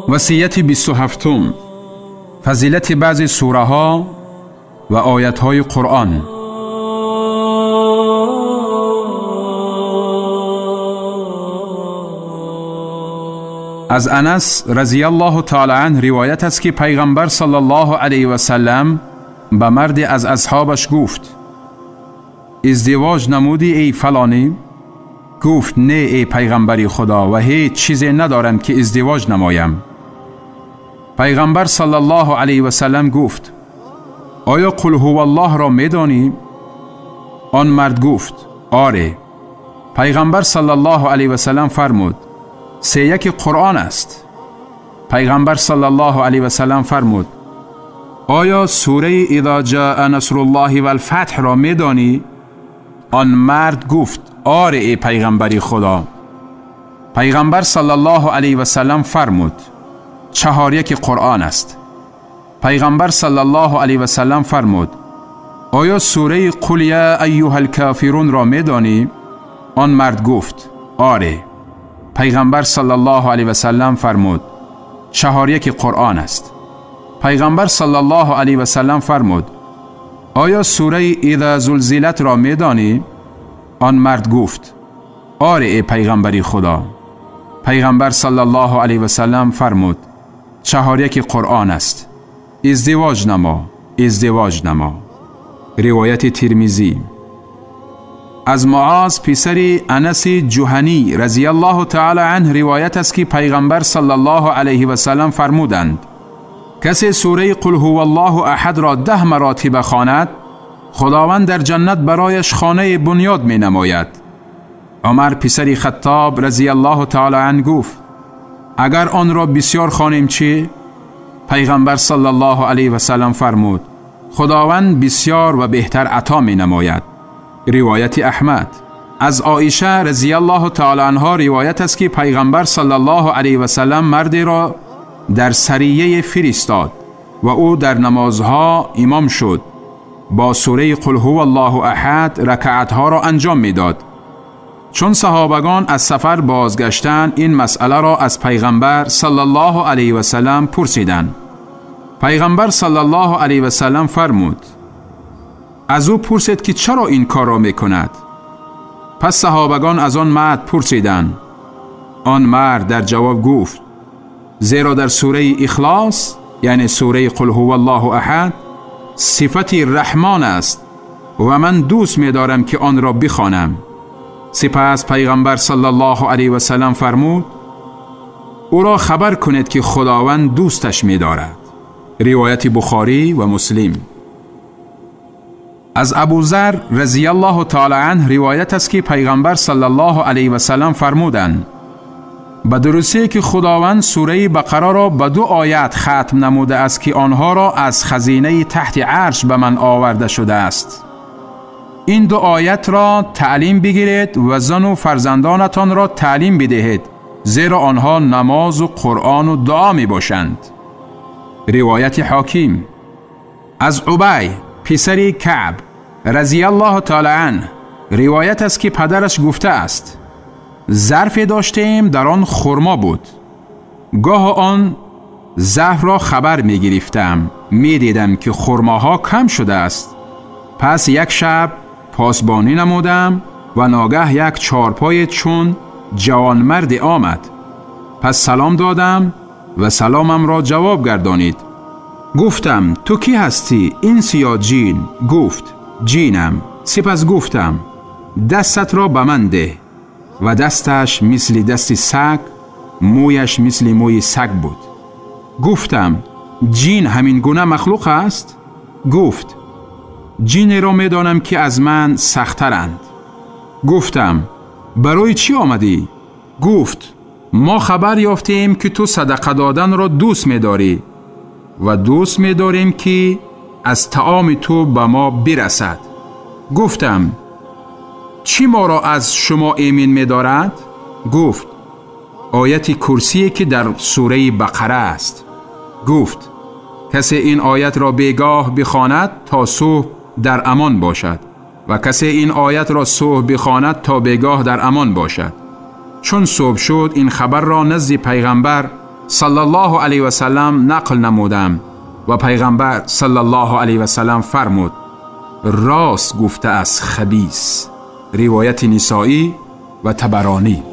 وصیت 27، فضیلت بعضی سوره ها و آیت های قرآن. از انس رضی الله تعالی عنه روایت است که پیغمبر صلی الله علیه و سلم به مرد از اصحابش گفت: ازدواج نمودی ای فلانی؟ گفت: نه ای پیغمبری خدا، و هیچ چیزی ندارم که ازدواج نمایم. پیغمبر صلی الله علیه و سلم گفت: آیا قل هو الله را میدانی؟ آن مرد گفت: آره. پیغمبر صلی الله علیه و سلم فرمود: 3 قرآن است. پیغمبر صلی الله علیه و سلم فرمود: آیا سوره اذا جاء نصر الله والفتح را میدانی؟ آن مرد گفت: آره ای پیغمبری خدا. پیغمبر صلی الله علیه و سلم فرمود: 4 قرآن است. پیغمبر صلی الله علیه و سلم فرمود: آیا سوره قل یا ایها الکافرون را میدانی؟ آن مرد گفت: آره. پیغمبر صلی الله علیه و سلم فرمود: 4 قرآن است. پیغمبر صلی الله علیه و سلم فرمود: آیا سوره اذا زلزلت را میدانی؟ آن مرد گفت: آره ای پیغمبری خدا. پیغمبر صلی الله علیه و سلم فرمود: 4 قرآن است. ازدواج نما، ازدواج نما. روایت ترمذی. از معاذ پسر انس جهنی رضی الله تعالی عنه روایت است که پیغمبر صلی الله علیه و سلم فرمودند: کسی سوره قل هو الله احد را 10 مراتب خواند، خداوند در جنت برایش خانه بنیاد می نماید. عمر پسر خطاب رضی الله تعالی عنه گفت: اگر آن را بسیار خوانیم چی؟ پیغمبر صلی الله علیه و سلم فرمود: خداوند بسیار و بهتر عطا می نماید. روایت احمد. از عایشه رضی الله تعالی عنها روایت است که پیغمبر صلی الله علیه و سلم مردی را در سریه فرستاد و او در نمازها امام شد. با سوره قل هو الله احد رکعتها را انجام میداد. چون صحابگان از سفر بازگشتند، این مسئله را از پیغمبر صلی الله علیه و سلم پرسیدند. پیغمبر صلی الله علیه و سلم فرمود: از او پرسید که چرا این کار را میکند؟ پس صحابگان از آن مرد پرسیدند. آن مرد در جواب گفت: زیرا در سوره اخلاص، یعنی سوره قل هو الله احد، صفت رحمان است و من دوست می‌دارم که آن را بخوانم. سپس پیغمبر صلی الله علیه و سلم فرمود: او را خبر کنید که خداوند دوستش می‌دارد. روایت بخاری و مسلم. از ابوذر رضی الله تعالی عنه روایت است که پیغمبر صلی الله علیه و سلم فرمودند: به درستی که خداوند سوره بقره را به 2 آیت ختم نموده است که آنها را از خزینه تحت عرش به من آورده شده است. این 2 آیت را تعلیم بگیرید و زن و فرزندانتان را تعلیم بدهید، زیرا آنها نماز و قرآن و دعا می باشند. روایت حاکم. از ابی پسر کعب رضی الله تعالی عنه روایت است که پدرش گفته است: ظرف داشتیم در آن خرما بود. گاه آن ظرف را خبر می گرفتم، می دیدم که خرماها کم شده است. پس یک شب پاسبانی نمودم و ناگه یک چارپای چون جوانمرد آمد. پس سلام دادم و سلامم را جواب گردانید. گفتم: تو کی هستی، انس یا جین؟ گفت: جینم. سپس گفتم: دستت را به من ده. و دستش مثل دست سگ، مویش مثل موی سگ بود. گفتم: جین همین گونه مخلوق است؟ گفت: جین را می دانم که از من سخت‌ترند. گفتم: برای چی آمدی؟ گفت: ما خبر یافتیم که تو صدقه دادن را دوست می داری و دوست می داریم که از طعام تو به ما برسد. گفتم: چی ما را از شما ایمن می دارد؟ گفت: آیت کرسی که در سوره بقره است. گفت: کسی این آیت را بیگاه بخواند تا صبح در امان باشد و کسی این آیت را صبح بخواند تا بیگاه در امان باشد. چون صبح شد این خبر را نزد پیغمبر صلی الله علیه و سلم نقل نمودم و پیغمبر صلی الله علیه و سلم فرمود: راست گفته است خبیث. روایت نسائی و طبرانی.